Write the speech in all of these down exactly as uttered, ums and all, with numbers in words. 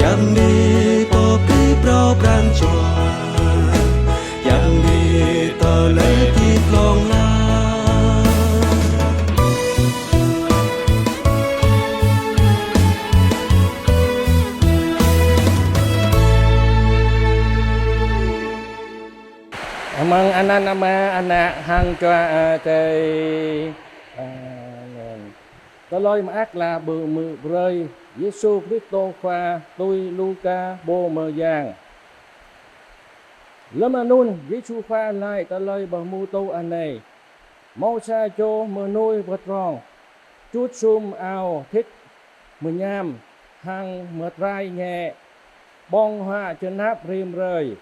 Yang ni pơpĭ phrâo pran jua, yang ni tơlơi hơdip hlŏng lar. Amăng anăn Ama, Ană hăng Jua Adai. Amen. Tơlơi Mơak Klă pơhmư̆ brơi Yêsu Kristô Khua tui Luka pô mơyang. Lơm anŭn Yêsu Khua laĭ tơlơi pơhmutu anai: Hmâo sa čô mơnuih pơdrong, čut sum ao thĭt mơñam hăng mơtrai ñĕ, ƀơ̆ng huă čơnap rĭm hrơi.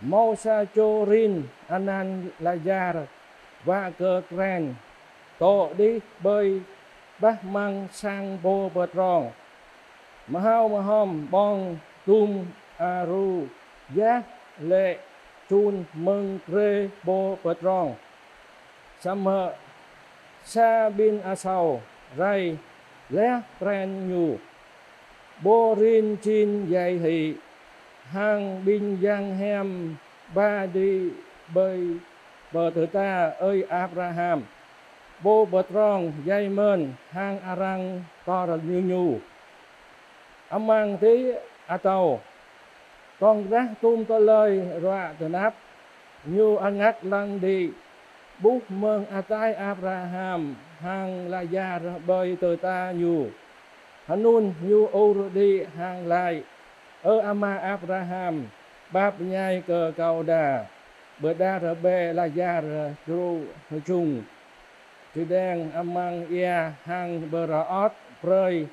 Hmâo sa čô rin anăn Lazar, wă kơ kren, dŏ đih ƀơi bah amăng sang pô pơdrong. Mơhao mơhom ƀơ̆ng dŭm aru yah lê̆ čun mơ̆ng grê pô pơdrong. Samơ̆ sa ƀing asâo rai laih pran ñu: Pô rin jing djai hĭ, hăng ƀing yang hiam ba đĭ ƀơi pơ tơda ơi Abraham. Pô pơdrong djai mơ̆n hăng arăng tơl ñu ñu. Amăng tih atâo, tŏng krah dŭm tơlơi ruă tơnap, ñu angak lăng đĭ ƀuh mơ̆ng ataih Abraham hăng Lazar ƀơi tơda ñu. Hơnŭn ñu ur đĭ hăng laĭ: Ơ ama Abraham, pap ñai kơ kâo đa, pơđar bĕ Lazar črŭ hơjŭng čơđeng amăng ia hăng pơrơŏt brơi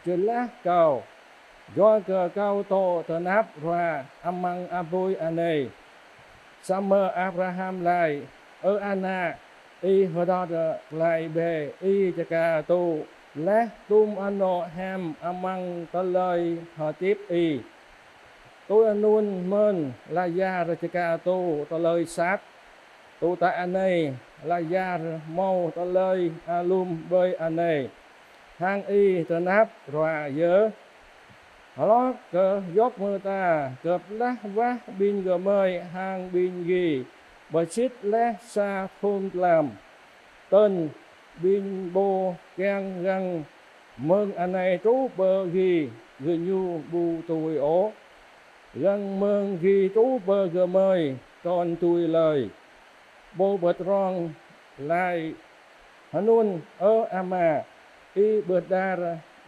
čơlah kâo, yua kơ kâo dŏ tơnap ruă amăng apui anai. Samơ̆ Abraham laĭ: Ơ ană, ih hơdơr glaĭ bĕ, ih čơkă tŭ laih dŭm anŏ hiam amăng tơlơi hơdip ih. Tui anŭn mơ̆n Lazar čơkă tŭ tơlơi sat. Tŭ ta anai, Lazar hmâo tơlơi alum ƀơi anai, hăng ih tơnap ruă yơh. Hloh kơ djŏp mơta kơplah wah ƀing gơmơi hăng ƀing gih pơsit laih sa thŭn tlam, tơl ƀing pô kiăng găn mơ̆ng anai truh pơ gih, gơñu ƀu tui ôh. Găn mơ̆ng gih truh pơ gơmơi, tơl tui lơi. Pô pơdrong laĭ: Hơnŭn, ơ ama, ih pơđar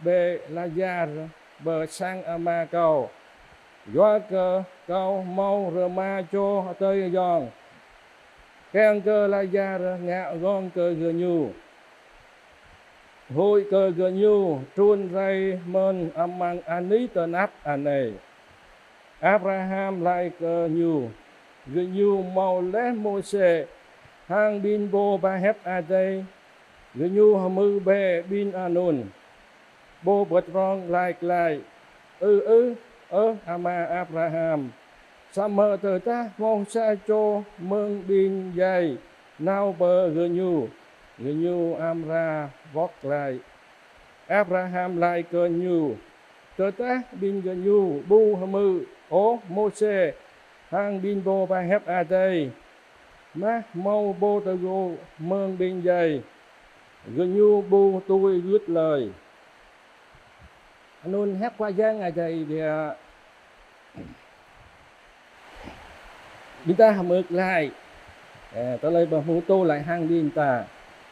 bĕ Lazar pơ sang ama kâo, yua kơ kâo hmâo rơma čô adơi ayŏng, kiăng kơ Lazar ngă gơ̆ng kơ gơñu, huĭ kơ gơñu trŭn rai mơ̆n amăng anih tơnap anai. Abraham laĭ kơ ñu: Gơñu hmâo laih Môsê hăng ƀing pô pơhiăp Adai, gơñu hơmư̆ bĕ ƀing anŭn. Pô pơdrong laĭ glaĭ: Ư ư, ơ ama Abraham, samơ̆ tơdah hmâo sa čô mơ̆ng ƀing djai nao pơ gơñu, gơñu amra wơ̆t glaĭ. Abraham laĭ kơ ñu: Tơdah ƀing gơñu ƀu hơmư̆ ôh Môsê hăng ƀing pô pơhiăp Adai, mă hmâo pô tơgŭ mơ̆ng ƀing djai, gơñu ƀu tui gưt lơi. Anŭn hiăp Khua Yang Adai biă. Ƀing ta hơmư̆ glaĭ, ơ, tơlơi pơhmutu laĭ hăng ƀing ta: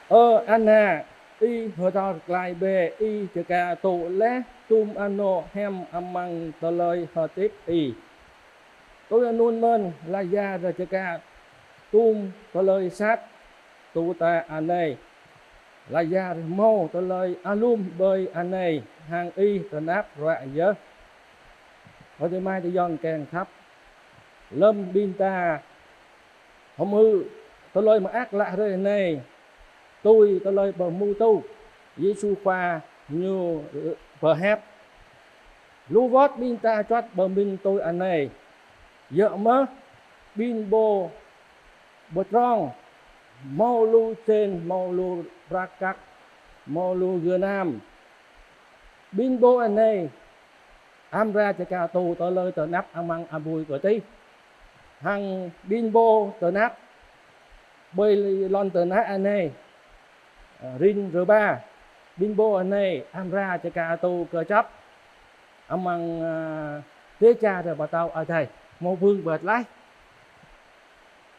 Ơ ană, ih hơdơr glaĭ bĕ, ih čơkă tŭ laih dŭm anŏ hiam amăng tơlơi hơdip ih. Tui anŭn mơ̆n Lazar čơkă dŭm tơlơi sat. Tŭ ta anai, Lazar hmâo tơlơi alum ƀơi anai, hăng ih tơnap ruă yơh. Ơ adơi amai ayŏng kiăng khăp, lơm ƀing ta hơmư̆ tơlơi mơak klă hrơi anai, tui tơlơi pơhmutu Yêsu Khua ñu pơhiăp, lu wơ̆t ƀing ta čuăt pơmĭn tui anai: Yơh mơ̆ ƀing pô pơdrong hmâo lu čen, hmâo lu prăk kăk, hmâo lu gơnam. Ƀing pô anai amra čơkă tŭ tơlơi tơnap amăng apui kơtih. Hăng ƀing pô tơnap ƀơi lŏn tơnah anai, rin rơba, ƀing pô anai amra čơkă tŭ kơčăp amăng, ơ, dêh čar pơtao adai, hmâo bưng pơtlaih.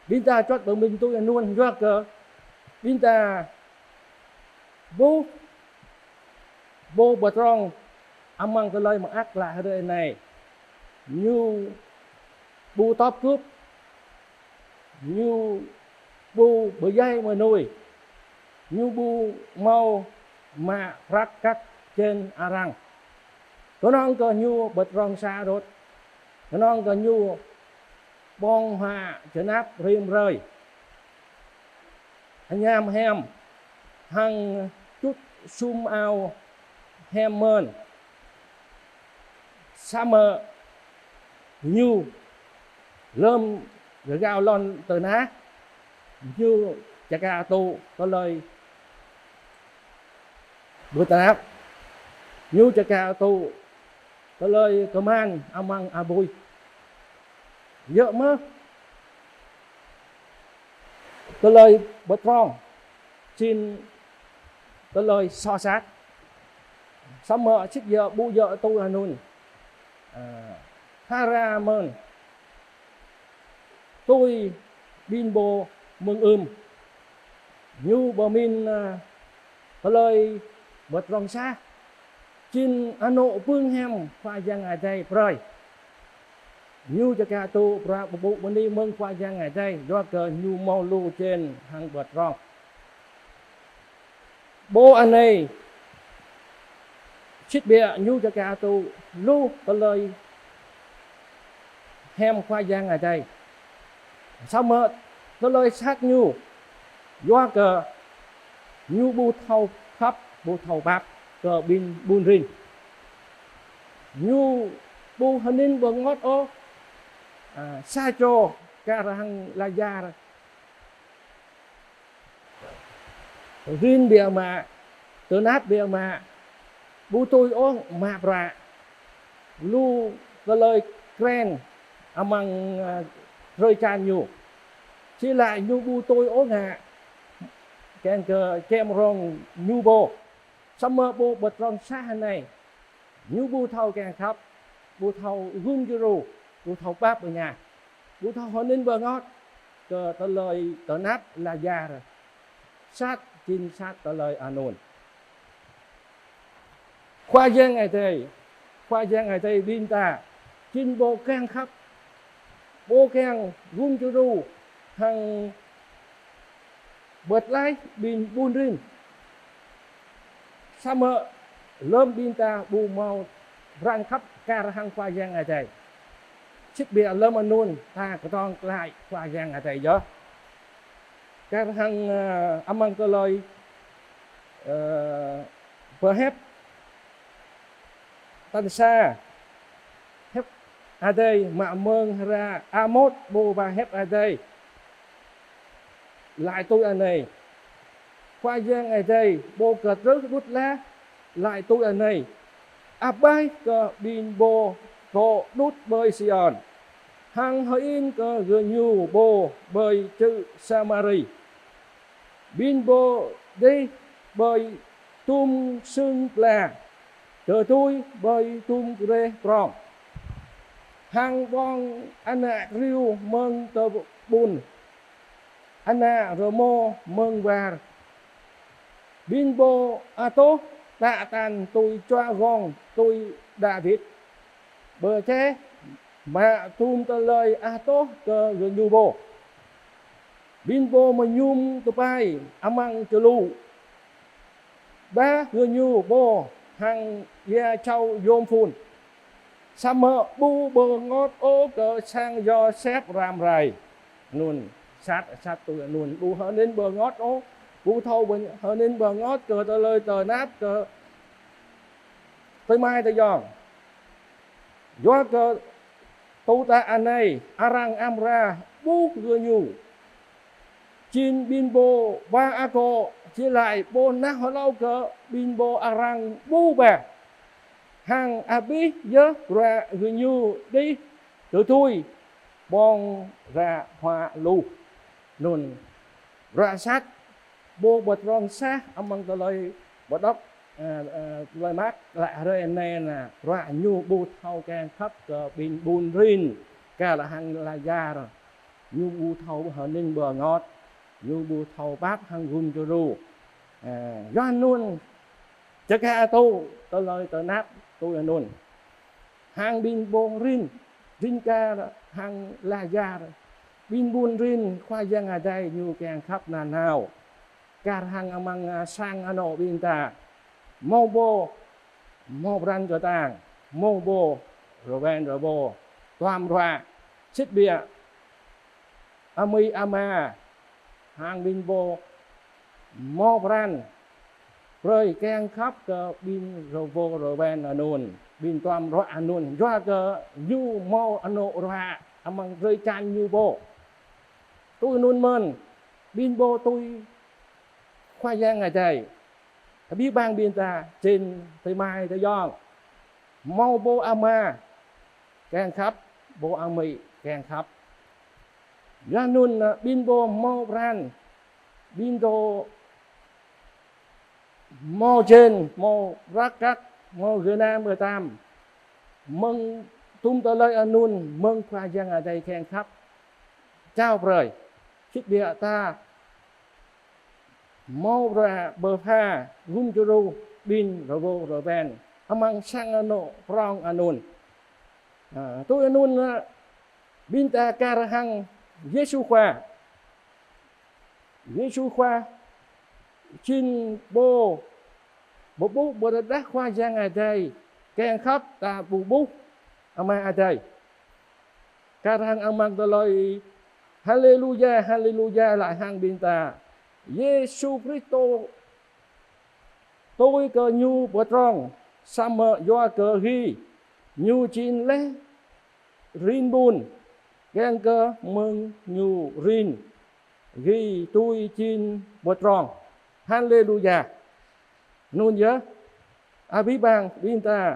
Ƀing ta čuăt pơmĭn tui anŭn yua kơ ƀing ta ƀuh pô pơdrŏng amăng tơlơi mơak klă hrơi anai. Ñu ƀu tŏp gưp, ñu ƀu pơdjai mơnuih, ñu ƀu hmâo mă prăk kăk čen arăng. Kơnơ̆ng kơ ñu pơdrŏng sa đôč, kơnơ̆ng kơ ñu ƀơ̆ng huă čơnap rĭm hrơi, añăm hiam, hăng čŭt sum ao hiam mơ̆n. Samơ̆ ñu lơ̆m rơgao lŏn tơnah, ñu čơkă tŭ tơlơi pơtơnap, ñu čơkă tŭ tơlơi kơman amăng apui. Yơh mơ̆ tơlơi pơdrŏng, čin tơlơi soh sat. Samơ̆ sĭt yơh ƀu djơ̆ tui anŭn. Ơ, phara mơ̆n tui ƀing pô mơ̆ng ưm. Ñu pơmĭn, ơ, tơlơi pơdrŏng sa, čin anŏ bưng hiam Khua Yang Adai brơi. Ñu čơkă tŭ bruă pơpŭ bơni mơ̆ng Khua Yang Adai, yua kơ ñu hmâo lu čen hăng pơdrŏng. Pô anai sĭt biă ñu čơkă tŭ lu tơlơi hiam Khua Yang Adai. Samơ̆ tơlơi sat ñu, yua kơ ñu ƀu thâo khăp, ƀu thâo pap kơ ƀing ƀun rin. Ñu ƀu hơnĭn bơngơ̆t ôh, ơ, sa čô kar hăng Lazar rin biă mă, tơnap biă mă, ƀu tui ôh mă bruă. Lu tơlơi kren amăng, ơ, hrơi čan ñu. Či laĭ ñu ƀu tui ôh ngă, kiăng kơ čem rông ñu pô. Samơ̆ pô pơdrŏng sa anai, ñu ƀu thâo kiăng khăp, ƀu thâo gum djru, ƀu thâo pap ƀơi ñu, ƀu thâo hơnĭn bơngơ̆t kơ tơlơi tơnap Lazar. Sat, čin sat tơlơi anŭn. Khua Yang Adai, Khua Yang Adai ƀing ta, čin pô kiăng khăp, pô kiăng gum djru, hăng pơtlaih ƀing ƀun rin. Samơ̆ lơ̆m ƀing ta ƀu hmâo pran khăp kar hăng Khua Yang Adai, sĭt biă lơ̆m anŭn ta kơdŏng glaĭ Khua Yang Adai yơh. Kar hăng, ơ, amăng tơlơi, ơ, pơhiăp tal sa, hiăp Adai mă mơ̆ng hră Amôt pô pơhiăp Adai laĭ tui anai. Khua Yang Adai pô kơtrưh đŭt laih laĭ tui anai: Ăp ƀaih kơ ƀing pô dŏ đŭt ƀơi Siôn, hăng hơĭn kơ gơñu pô ƀơi čư̆ Samari. Ƀing pô đih ƀơi tum sưng pla, tơdui ƀơi tum reh prong, hăng ƀơ̆ng ană kriu mơ̆ng tơƀun, ană rơmô mơ̆ng war. Ƀing pô atôh tă tăn tui čuă gong tui Dawid, pơčeh mă tum tơlơi atôh kơ gơñu pô. Ƀing pô mơñum tơpai amăng čơlŭ, ba gơñu pô hăng ia čâo yôm phun. Samơ̆ ƀu bơngơ̆t ôh kơ sang Yôsep răm rai. Anŭn, sat, sat tui anŭn, ƀu hơnĭn bơngơ̆t ôh, ƀu thâo bơ-, hơnĭn bơngơ̆t kơ tơlơi tơnap kơ tơmai tơyŏng. Yua kơ tơ̆ ta anai, arăng amra ƀuh gơñu. Čin ƀing pô ba akŏ, či laĭ pô nao hlâo kơ ƀing pô arăng ƀuh ba. Hăng abih yơh bruă gơñu đih tơdui ƀong ră huă lu. Anŭn, bruă sat ƀu pơdrŏng sah amăng tơlơi pơđŏk, ơ, ơ, tơlơi mơak laĭ hrơi anai, bruă ñu ƀu thâo kiăng khăp kơ ƀing ƀun rin, kar hăng Lazar. Ñu ƀu thâo hơning bơngot, ñu ƀu thâo pap hăng gum djru. Ơ, yua anŭn, čơkă tŭ tơlơi tơnap tui anŭn. Hăng ƀing ƀun rin, rin kar hăng Lazar, ƀing ƀun rin Khua Yang Adai ñu kiăng khăp nanao. Kar hăng amăng, ơ, sang anŏ ƀing ta, hmâo pô hmâo pran kơtang, hmâo pô rơwen rơwo, duăm ruă, sĭt biă amĭ ama hăng ƀing pô hmâo pran brơi kiăng khăp kơ ƀing rơwo rơwen anŭn, ƀing duăm ruă anŭn, yua kơ ñu hmâo anŏ ruă amăng drơi jăn ñu pô. Tui anŭn mơ̆n, ƀing pô tui Khua Yang Adai, abih bang ƀing ta, jên tơmai tơyŏng, hmâo pô ama kiăng khăp, pô amĭ kiăng khăp. Yua anŭn, ƀing pô hmâo pran, ƀing pô hmâo jên, hmâo prăk kăk, hmâo gơnam gơtam, mơ̆ng tum tơlơi anŭn, mơ̆ng Khua Yang Adai kiăng khăp jao brơi. Sĭt biă ta hmâo bruă pơpha gum djru ƀing rơwo rơwen amăng sang anŏ prŏng anŭn. Ơ, tui anŭn, ơ, ƀing ta kar hăng Yêsu Khua. Yêsu Khua jing pô pơƀuh pơrơđah Khua Yang Adai, kiăng khăp ta pơƀuh Ama Adai. Kar hăng amăng tơlơi Haleluya, Haleluya laĭ hăng ƀing ta, Yêsu Kristô tui kơ ñu pơdrŏng, samơ̆ yua kơ gih, ñu jing laih rin ƀun, kiăng kơ mơ̆ng ñu rin, gih dưi jing pơdrŏng. Haleluya. Anŭn yơh, abih bang ƀing ta,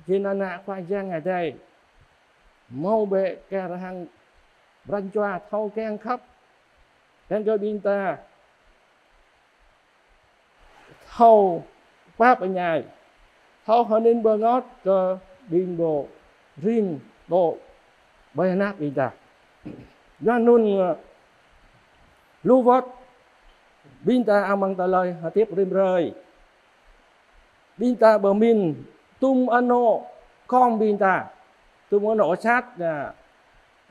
jên ană Khua Yang Adai, hmâo bĕ kar hăng pran jua thâo kiăng khăp, kiăng kơ ƀing ta thâo pap pơñai, thâo hơnin bơngot kơ ƀing pô rin pô ƀơi anăp ƀing ta. Yua anŭn, ơ, lu wơ̆t ƀing ta amăng tơlơi hơdip rĭm hrơi, ƀing ta pơmĭn tum anŏ kŏng ƀing ta, tum anŏ sat, ơ,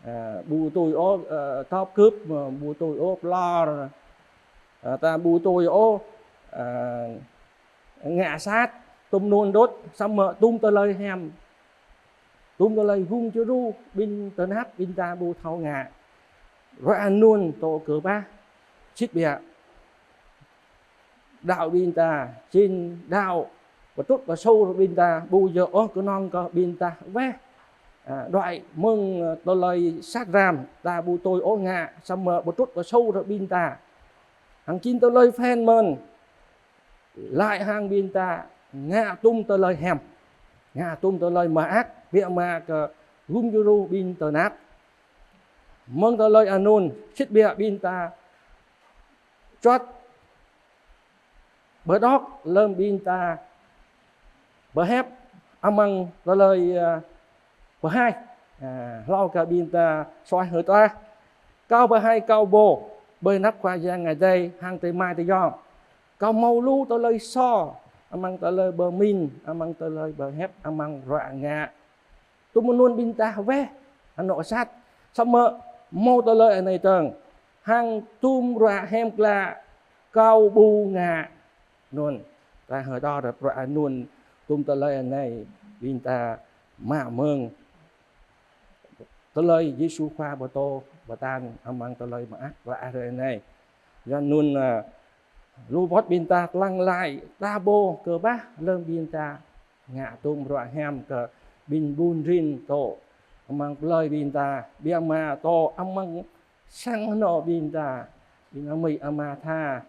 ơ, ƀu tui ôh, ơ, tŏp kưp, ƀu tui ôh plor, ơ, ta ƀu tui ôh, ơ, ngă sat, tum anŭn đôč, samơ̆ tum tơlơi hiam, tum tơlơi gum djru ƀing tơnap ƀing ta ƀu thâo ngă. Ruă anŭn tŏ kơƀah, sĭt biă. Đaŏ ƀing ta, jên đaŏ pơtrŭt pơsur ƀing ta, ƀu djơ̆ ôh kơnơ̆ng kơ ƀing ta weh, ơ, đuaĭ mơ̆ng, ơ, tơlơi sat ram, ta ƀu tui ôh ngă, samơ̆ pơtrŭt pơsur ƀing ta. Hăng jên tơlơi phiăn mơ̆n, laĭ hăng ƀing ta ngă tum tơlơi hiam, ngă tum tơlơi mơak, biă mă kơ gum djru ƀing tơnap. Mơ̆ng tơlơi anŭn, sĭt biă ƀing ta juăt pơđŏk lơ̆m ƀing ta pơhiăp amăng tơlơi, ơ, pơhaih, ơ, hlâo kơ ƀing ta suaih hơtuah. Kâo pơhaih kâo pô ƀơi anăp Khua Yang Adai hăng tơmai tơyŏng. Kâo hmâo lu tơlơi sô amăng tơlơi pơmĭn, amăng tơlơi pơhiăp, amăng ruă ngă. Tum anŭn ƀing ta weh anŏ sat, samơ̆ hmâo tơlơi anai dơ̆ng, hăng tum ruă hiam klă kâo ƀu ngă. Anŭn, ta hơdơr ruă anŭn, tum tơlơi anai ƀing ta mă mơ̆ng tơlơi Yêsu Khua pơtô pơtăn amăng tơlơi mơak klă hrơi anai. Yua anŭn, ơ, lu wơ̆t ƀing ta lăng glaĭ, ta ƀu kơƀah lơ̆m ƀing ta ngă tum ruă hiam kơ ƀing ƀun rin tŏ amăng plơi ƀing ta, biă mă tŏ amăng sang anŏ ƀing ta, ƀing amĭ ama tha,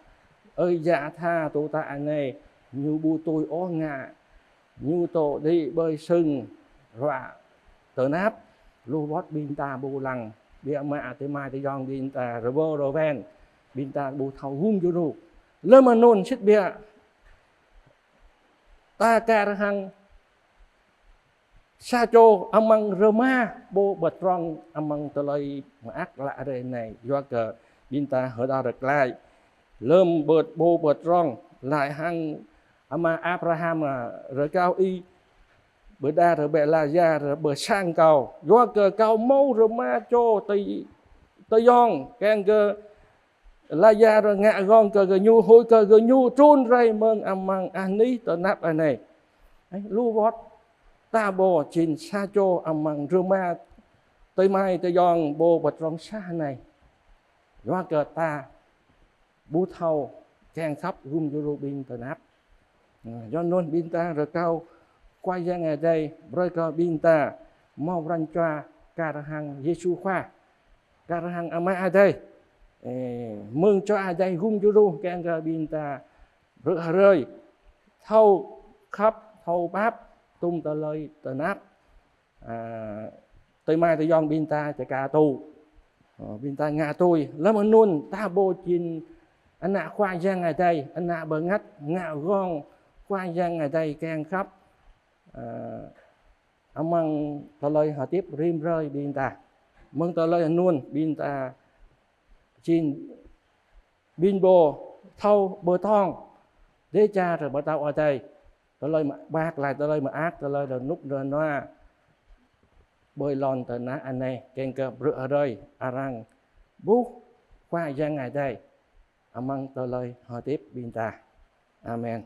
ơi yă tha tŏ ta anai, ñu ƀu tui ôh ngă ñu dŏ đĭ ƀơi sưng ruă tơnap, lu wơ̆t ƀing ta ƀu lăng, biă mă adơi amai ayŏng ƀing ta rơbâo rơwen, ƀing ta ƀu thâo gum djru. Lơm anŭn sĭt biă ta kar hăng sa čô amăng rơma pô pơdrŏng amăng tơlơi mơak klă hrơi anai, yua kơ ƀing ta hơdơr glaĭ. Lơm pô pơdrŏng laĭ hăng ama Abraham, rơkâo ih pơđar bĕ Lazar pơ sang kâo, yua kơ kâo hmâo rơma čô tơ-, tơyŏng, kiăng kơ Lazar ngă gơ̆ng kơ gơñu, huĭ kơ gơñu trŭn rai mơ̆ng amăng anih tơnap anai. Lu wơ̆t ta ƀu jing sa čô amăng rơma adơi amai ayŏng pô pơdrŏng sa anai, yua kơ ta ƀu thâo kiăng khăp gum djru ƀing tơnap. Yua anŭn ƀing ta rơkâo Khua Yang Adai brơi kơ ƀing ta hmâo pran jua kar hăng Yêsu Khua, kar hăng Ama Adai, mơ̆ng Jua Adai gum djru kiăng kơ ƀing ta rơ̆ hrơi thâo khăp, thâo pap tŭm tơlơi tơnap adơi amai ayŏng ƀing ta čơkă tŭ, ƀing ta ngă tui. Lơm anŭn ta ƀu jing ană Khua Yang Adai, ană bơngăt ngă gơ̆ng Khua Yang Adai kiăng khăp amăng tơlơi hơdip rĭm hrơi ƀing ta. Mơ̆ng tơlơi anŭn ƀing ta jing ƀing pô thâo pơtong dêh čar pơtao Adai, tơlơi mơak laĭ, tơlơi mơak, tơlơi rơnŭk rơnua ƀơi lŏn tơnah anai, kiăng kơ rơ̆ hrơi arăng ƀuh Khua Yang Adai amăng tơlơi hơdip ƀing ta. Amen.